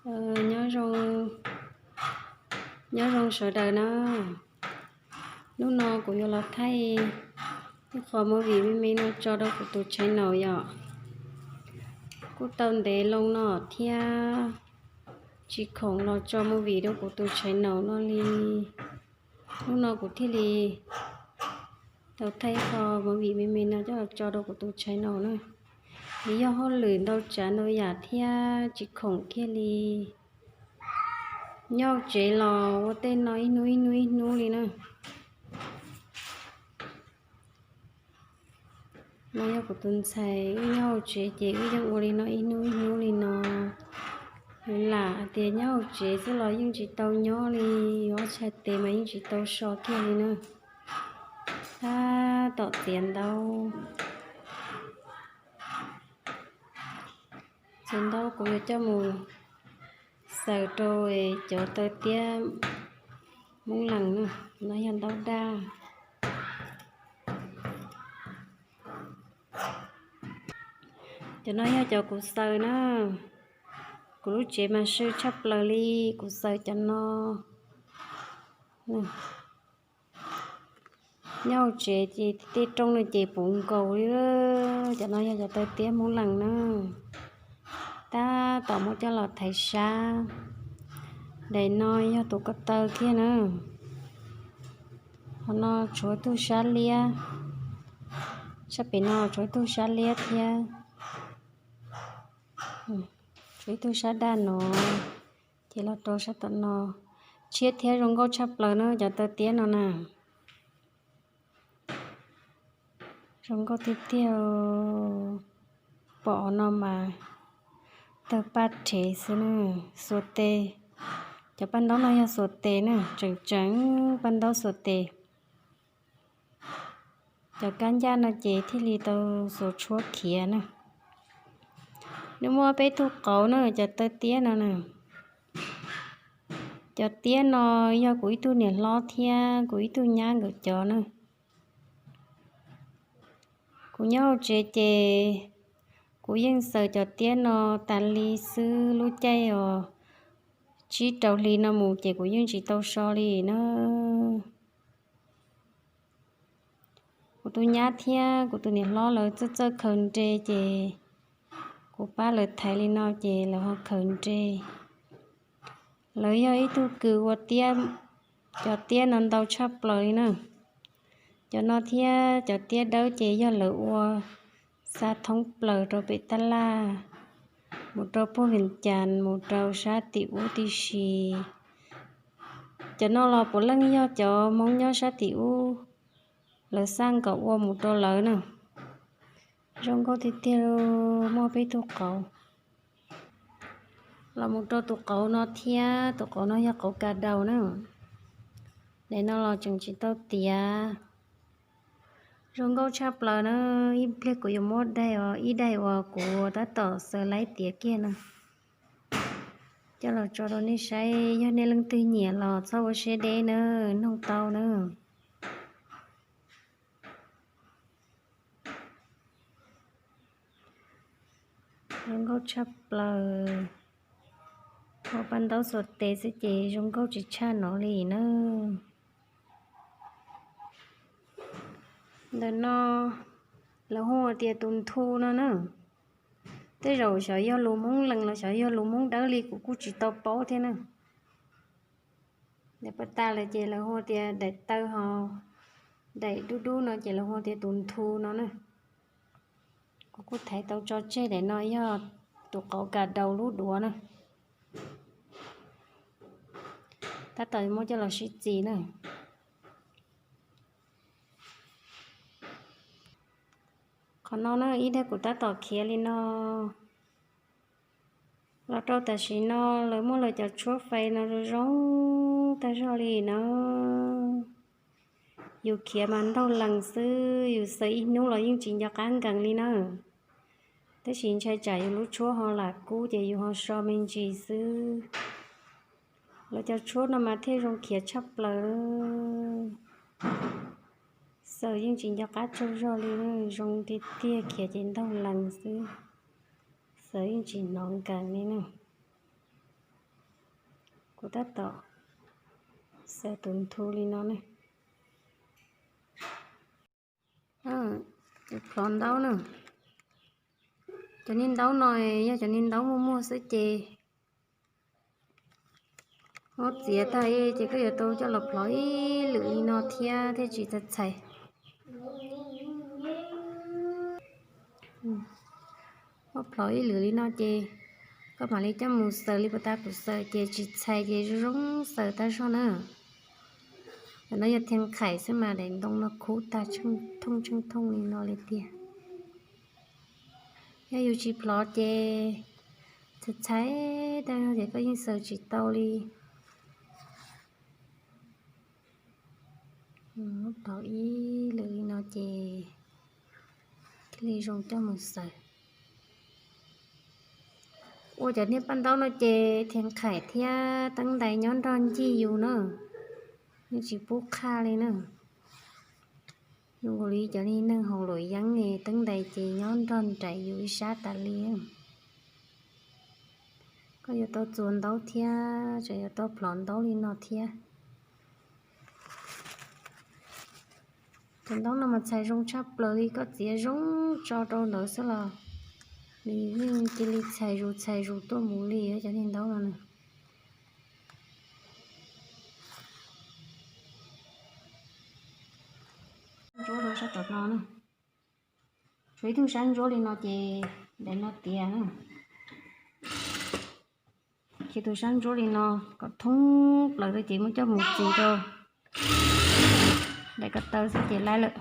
Nyob zoo, nyob zoo sawv daws na. Hnub no kuv yuav los thaij ib qho movie me me no tso rau kuv tus channel yom. Kuj tau ntev loo no thiab tsis khoom los tso movie rau kuv tus channel no li. Hnub no kuv thiaj li tau thaij ib qho movie me me no coj los tso rau kuv tus channel na. Vim yog hauj lwm ntau tsav ntau yam thiab tsis khoom kiag li. Nyob hauv tsev los ua tej no ib hnub ib hnub ib hnub li na. No yog kuv tus ntxhais, wb nyob hauv tsev ces wb yeej ua li no ib hnub ib hnub li no. Yuav lam hais tias nyob hauv tsev xwb los yeej tsis tau nyob li, yuav tshais tes mas yeej tsis tau so kiag li na. Tab tom txiav ntaub, txiav ntaub kuv yuav coj mus xaws rau cov taw tiab Hmoob Lees na. No yog ntaub daj. Cov no yog cov kuv xaws na. Kuv lub tsev mas sw tshaj plaws li, kuv xaws cov no. Nyob hauv tsev ces tej rooj no ces puv nkaus li. Cov no yog cov taw tiab Hmoob Lees na. Tab tom muab coj los thaiv sab. Daim no yog tus ko taw kiag na. Qhov no tshuav ib tug sab liab. Sab pem no tshuav ib tug sab liab thiab. Tshuav ib tug sab daj no, ces los rau sab tom no. Tshiab thiab zoo nkauj tshaj plaws na cov taw tiab no na. Zoo nkauj tiag tiag. Pom no mas tawg paj rhev xwb na. Xuas tes, cov paj ntaub no yog xuas tes na, tseem tseem paj ntaub xuas tes. Cov kab ncaj no ces thiaj li tau xuas tshuab khiav na. Nws muaj peb tug qauv na cov taw tiab no na. Cov tiab no yog kuv ib tug niam hlob thiab kuv ib tug nyab nkawd cov na. Kuv nyob hauv tsev ces kuv yeej xaws cov tiab no tas li xwb, lub caij uas tsib rau hli no mus ces kuv yeej tsis tau so li na. Kuv tus nyab thiab kuv tus niam hlob lawv txawj txawj khaws nres ces kuv pab lawv thaiv li no ces lawv ho khaws nres. Lawv yog ib tug kws ua tiab, cov tiab no ntau tshaj plaws li na. Cov no thiab cov tiab dawb ces yog lawv ua xa thoob plaws rau pem tab laj, mus rau puag Vees Cas, mus rau sab tim ub tib si. Cov no los puav leej yog cov Hmoob nyob sab tim ub lawv xaj nkaum ua mus rau lawv na. Zoo nkauj tiag tiag, muaj peb tug qauv. Los mus rau tus qauv no thiab, tus qauv no yog qauv kas daus na. Daim no los tseem tsis tau tiav. Zoo nkauj tshaj plaws na. Ib pliag kuv yuav muab daim, ib daim uas kuv tab tom xaws laib tiav kiag no coj los tso rau nej saib. Yog nej leej twg nyiam los txhob ua siab deb na, noog tau na. Zoo nkauj tshaj plaws. Ua paj ntaub xuas tes xwb ces zoo nkauj tsis tshaj no li na. Ntawm no lawv hu tias tus nthu no na. Tej zaum xyov yog lus Hmoob Lees los xyov yog lus Hmoob Dawb li kuv kuj tsis tau paub thiab na. Daim paj tas lawm ces lawv hu tias daim taw ho, daim dub dub no ces lawv hu tias tus nthu no na. Kuv kuj thaiv tau tso tseg daim no yog tus qauv kas daus lub duav na. Tab tom muab coj los sib txis na. Qhov no na ib daim kuv tab tom khiav li no. Los rau tam sim no lawv muaj lawv cov tshuab fais no zoo zoo tag zog li na. Yus khiav mas ntaug lees xwb, yus xaws ib hnub los yeej tsis nco qab nkees li na. Tab sis ntshai tsam yus lub tshuab ho lam kub ces yus ho so me ntsis xwb. Lawv cov tshuab no mas thiaj zoo khiav tshaj plaws. Xaws yeej tsis nco qab tsaug zog li, zoo tiag tiag, khiav ces ntaug lees xwb. Xaws yeej tsis hnov nkees li na. Tab tom xaws tus nthu li no ne. Tus plhov ntaub na, cov niag ntaub no yog cov niag ntaub muaj muaj xwb ces muab txiav tag ces koj yuav tau coj los plhov ib lwm li no thiab thiaj tsis txhais txhais. Muab plhov ib lwm li no ces koj mam li coj mus xaws li puas tas kuv xaws ces tsis txhais ces zoo zoo xaws tag zog na. Cov no yog thiaj nqhaim xwb mas daim ntoo no khuv tag thooj tsheej thooj li no li tiag. Yog yus tsis plhov ces txhais txhais tag zog ces koj yeej xaws tsis tau li. Plhov ib lwm li no ces thiaj li zoo coj mus xaws. Ua cov niag paj ntaub no ces thiaj nqhaim thiab teeb ntais nyob nrog ncig yus na, yeej tsis pub qhaj li na. Zoo nkaus li cov niag neeg haus luam yeeb es teeb ntais ces nyob nrog nraim yus ib sab tas li. Koj yuav tau txuas ntaub thiab tseem yuav tau plhov ntaub li no thiab. Cov ntaub no mas txhais zoo tshaj plaws li, koj txiav zoo tso rau ntawd xwb los nws yeej cia li txhais zus txhais zus tuaj mus li cov niag ntaub no na. Ntsuab rau sab tom no na. Tshuav ib tug sab ntsuab li no ces daim no tiav na. Ces tus sab ntsuab li no kom thoob plaws rau ces muab coj mus txis rau daim ko taw xwb ces laib lawm.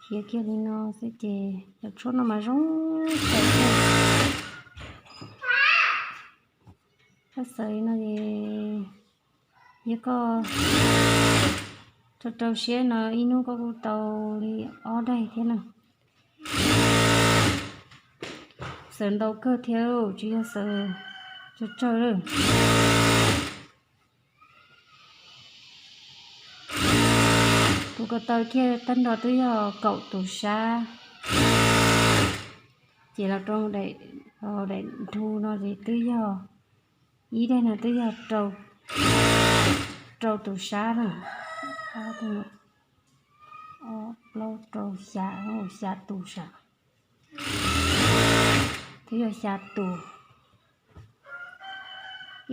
Khiav kiag li no xwb ces cov tshuab no mas zoo xaws tiag. Koj xaws li no es yog koj rau rau siab no ib hnub koj kuj tau li ob daim thiab na. Xaws ntau kawg thiab tsis yog xaws tsawg tsawg lawm. Tus ko taw kiag tag nrho twb yog kaum tus sab, ces los rau daim nrhu no ces twb yog ib daim no twb yog rau tus sab na. Plaub rau xya, xya tus sam, twb yog xya tus.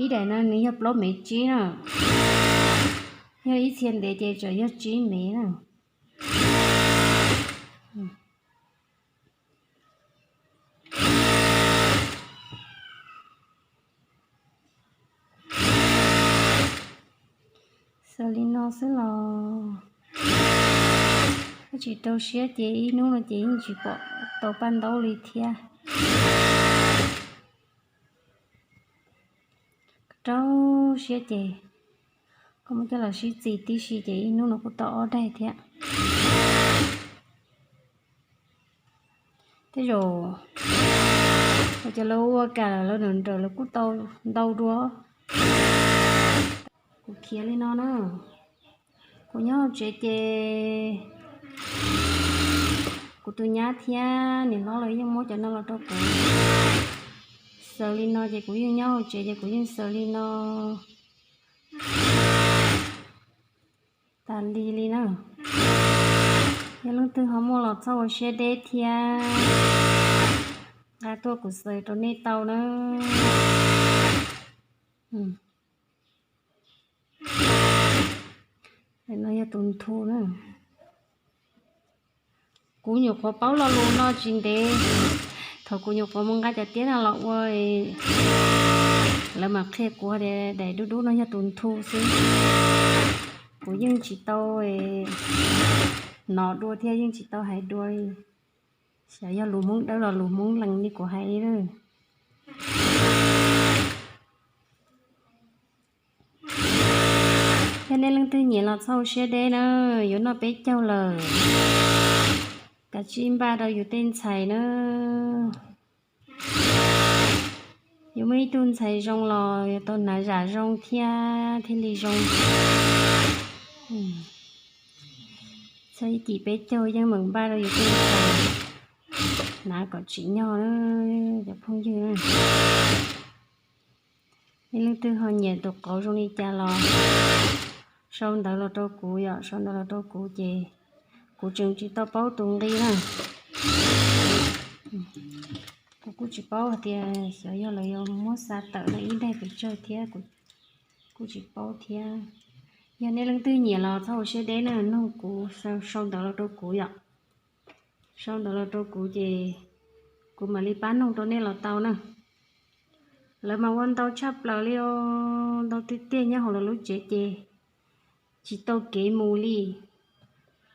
Ib daim no nws yog plaub mev tsib na, yog ib txhia ntev ces tseem yog tsib mev na. Xaws li no xwb los koj tsis rau siab ces ib hnub no ces yeej tsis pom tau paj ntaub li thiab. Rau siab ces koj muab coj los sib txis tib si ces ib hnub no kuj tau ob daim thiab. Tej zaum cov lawv ua kam lawv nrawm nrawm lawv kuj tau ntau dua. Kuv khiav li no na, kuv nyob hauv tsev ces kuv tus nyab thiab niam hlob lawv yeej muab cov no los rau kuv xaws li no ces kuv yeej nyob hauv tsev ces kuv yeej xaws li no tas li li na. Yog leej twg ho muaj los txhob ua siab deb thiab, nqa tuaj kuv xaws rau nej tau na. No yog tus nthu na. Kuv nyuam qhuav paub lo lus no tsis ntev, thaum kuv nyuam qhuav mus nqa cov tiab no los ua, lawv mam qhia kuv tias daim dub dub no yog tus nthu xwb. Kuv yeej tsis tau hnov dua thiab yeej tsis tau hais dua li. Xyov yog lus Hmoob Dawb los lus Hmoob Lees li kuv hais li lawm. Yog nej leej twg nyiam los txhob ua siab deb na, yuav noj peb caug lawm. Kav tsij npaj rau yus tej ntxhais na. Yus muaj ib tug ntxhais zoo los yuav tau hnav zam zoo thiab thiaj li zoo. Txog ib cim peb caug yeej meem npaj rau yus tej qauv hnav kom tsim nyog na, cov phooj ywg. Nej leej twg ho nyiam tus qauv zoo li cas los sau ntawv los rau kuv yom, sau ntawv los rau kuv ces kuv tseem tsis tau paub tus nqi na. Kuv kuj tsis paub hais tias xyov yog lawv yuav muab xa tawm no ib daim pes tsawg thiab, kuv kuj tsis paub thiab. Yog nej leej twg nyiam los txhob ua siab deb na, nug kuv, sau ntawv los rau kuv yom. Sau ntawv los rau kuv ces kuv mam li pab nug rau nej los tau na. Lawv mas ua ntau tshaj plaws li os, ntau tiag tiag, nyob hauv lawv lub tsev ces tsis tau kev mus li,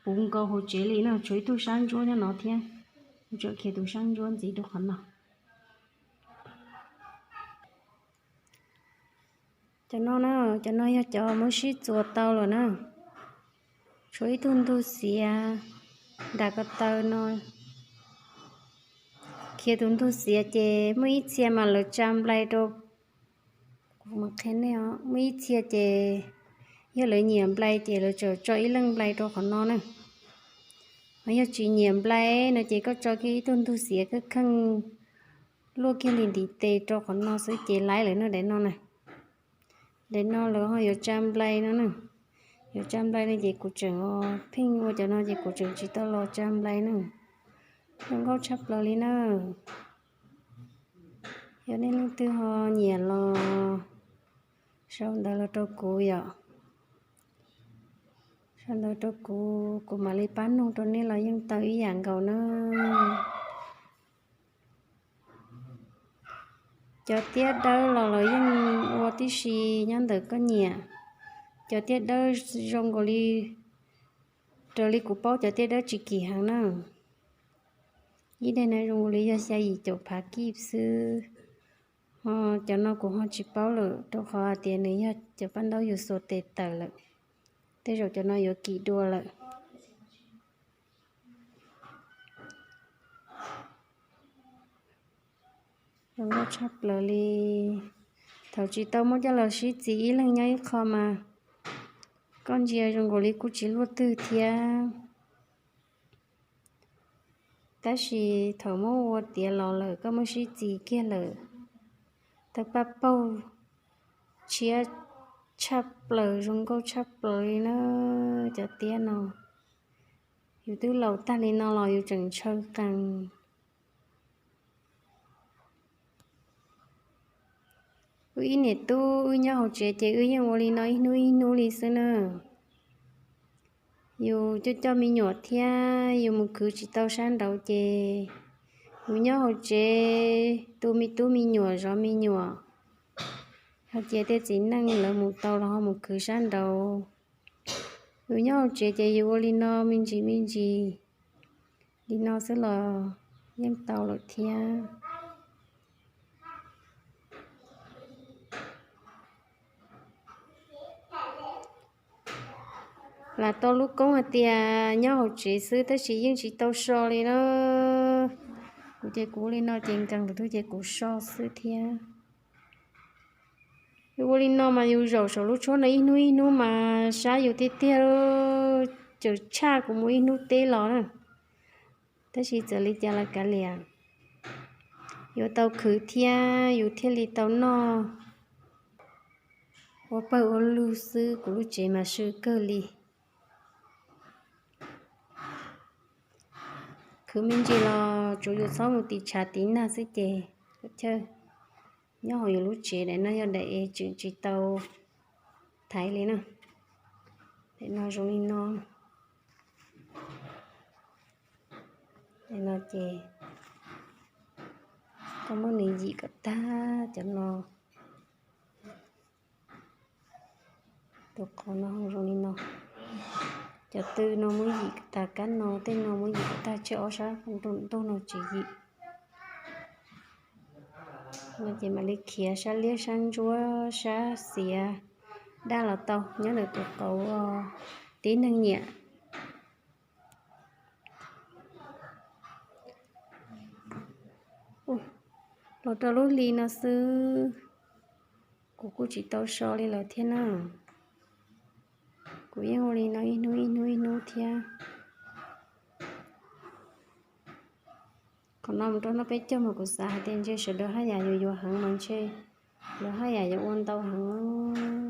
puv nkaus hauv tsev li na, tshuav ib tug sab ntsuab nyob no thiab. Kuv tseem khiav tus sab ntsuab ntxiv rau qhov no. Cov no na, cov no yog cov muab sib txuas tau lawm na. Tshuav ib tug ntug xiav nram ko taw no. Khiav tus ntug xiav ces muaj ib txhia mas lawv tsa nplai rau, kuv qhia nej os, muaj ib txhia ces yog lawv nyiam nplai ces lawv tseem tso ib leej nplai rau qhov no na. Ho yog tsis nyiam nplai no ces koj tso kiag ib tug ntug xiav kheej kheej luaj kiag li ntiv tes rau qhov no xwb ces laib lawm na. Daim no na, daim no lawv ho yuav tsa nplai no na. Yuav tsa nplai no ces kuv tseem pheej ua cov no ces kuv tseem tsis tau los tsa nplai na. Zoo nkauj tshaj plaws li na. Yog nej leej twg ho nyiam los sau ntawv los rau kuv yom. Sau ntawv rau kuv, kuv mam li pab nug rau nej los yeej tau ib yam nkaus na. Cov tiab dawb los lawv yeej ua tib si nyob ntawm koj nyiam. Cov tiab dawb zoo nkaus li, raws li kuv paub cov tiab dawb tsis kim heev na. Ib daim no zoo nkaus li yog xya yim caum phav kij xwb. Ho cov no kuv ho tsis paub lawm rau qhov hais tias nws yog cov paj ntaub yus xuas tes tawm lawm. Tej zaum cov no yuav kim dua lawm. Zoo nkauj tshaj plaws li. Thaum tsis tau muab coj los sib txiv ib leeg nyob ib qho mas koj ntsia zoo nkaus li kuj tsis luaj twg thiab. Tab sis thaum muab ua tiav los lawm koj muab sib txiv kiag lawm, tawg paj paug tshiab tshaj plaws, zoo nkauj tshaj plaws li na. Cov tiab no yus twb laus tag li no los yus tseem ntshaw qees. Wb ib niam tub wb nyob hauv tsev ces wb yeej ua li no ib hnub ib hnub li xwb na. Yus coj coj me nyuam thiab yus mus khwv tsis tau sab nraud ces yus nyob hauv tsev tu me tub me nyuam zov me nyuam, ho cia tej txiv neej lawv mus tau los ho mus khwv sab nraud. Yus nyob hauv tsev ces yus ua li no me ntsis me ntsis li no xwb los yeej tau lawm thiab. Lam tau lub koob hais tias nyob hauv tsev xwb tab sis yeej tsis tau so li na. Kuv ces kuv ua li no ces nkees lawm twg ces kuv so xwb thiab. Yus ua li no mas yus zaum saum lub tshuab no ib hnub ib hnub mas sab yus tiag tiag, tseem tshaj kuv mus ib hnub teb los na. Tab sis txawm li cas los kav liam, yuav tau khwv thiab yus thiaj li tau noj ua pawg ua lug xwb. Kuv lub tsev mas swb kawg li. Khwv me ntsis los tsuav yus txhob mus tiv tshav tiv nag xwb ces chaw nyob hauv yus lub tsev daim no yog daim es tseem tsis tau thaiv li na. Daim no zoo li no. Daim no ces koj muab nws yim kom tag cov no. Tus qhov no zoo li no. Cov tw no muab yim kom tag, kab no tej no muab yim kom tag, tshuav ob sab ntuj no tsis yim. No ces mam li khiav sab liab sab ntsuab sab xiav daj los tau, nyob ntawm tus qauv tib neeg nyiam. Los rau lub hli no xwb, kuv kuj tsis tau so li lawm thiab na. Kuv yeej ua li no ib hnub ib hnub ib hnub thiab. Qhov no mus rau hnub peb caug mas kuv xav hais tias ntshe sawv daws haj yam yuav yuav heev mas ntshe lawv haj yam yuav ua ntau heev.